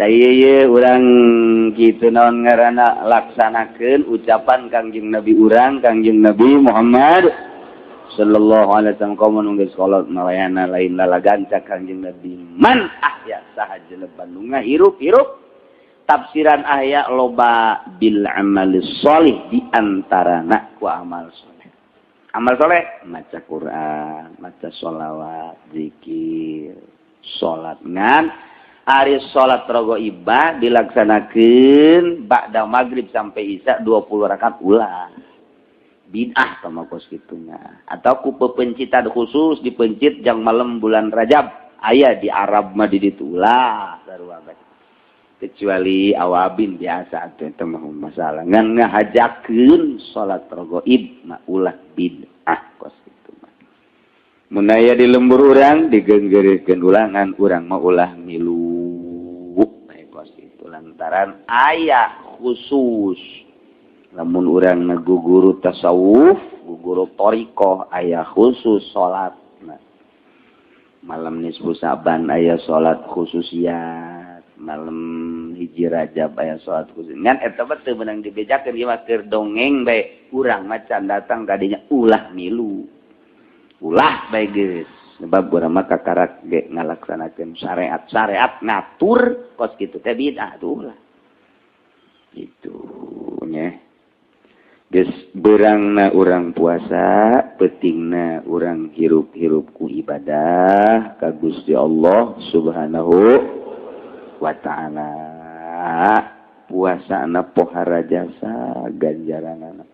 Saya urang gitu naon ngaranna, laksanakeun ucapan Kangjeng Nabi urang, Kangjeng Nabi Muhammad sallallahu alaihi wasallam. Komo nu geus kolot malayana lain lalaganca Kangjeng Nabi. Man ahya, saha jelema nu hirup-hirup. Tafsiran ahya loba, bil amali sholih, di antarana ku amal soleh. Amal soleh maca Quran, maca sholawat, zikir, salat. Ngan ari salat rogoibah dilaksanakan ba'da maghrib sampai isya 20 rakaat ulah, bid'ah sama kos kitunya. Atau ku pepencitan khusus dipencit jang malam bulan Rajab, aya di Arab mah di ditu, ulah sarua bae, kecuali awabin biasa atuh, itu mah masalah. Ngan ngahajakeun salat rogoib mah ulah, bid'ah kos kitu mah. Mun aya di lembur urang digenggeurekeun ulangan, urang mah ulah milu kos itu, lantaran aya khusus lamun urang guru tasawuf, guru thoriqoh, aya khusus salat. Nah, malam nisfu Saban aya salat khususiat, malam 1 Rajab aya salat khusus. Ngan eta mah teu meunang dibejakeun, ieu mah keur dongeng bae. Urang mah can datang kadinya, ulah milu, ulah bae geus, sebab urang mah kakarak ge ngalaksanakeun syariat. Syariat ngatur kos kitu teh bid'ah tuh ulah itu nya. Geus beurangna urang puasa, peutingna urang hirup-hirup ku ibadah ka Gusti Allah Subhanahu wa Ta'ala. Puasana pohara jasa ganjaranana.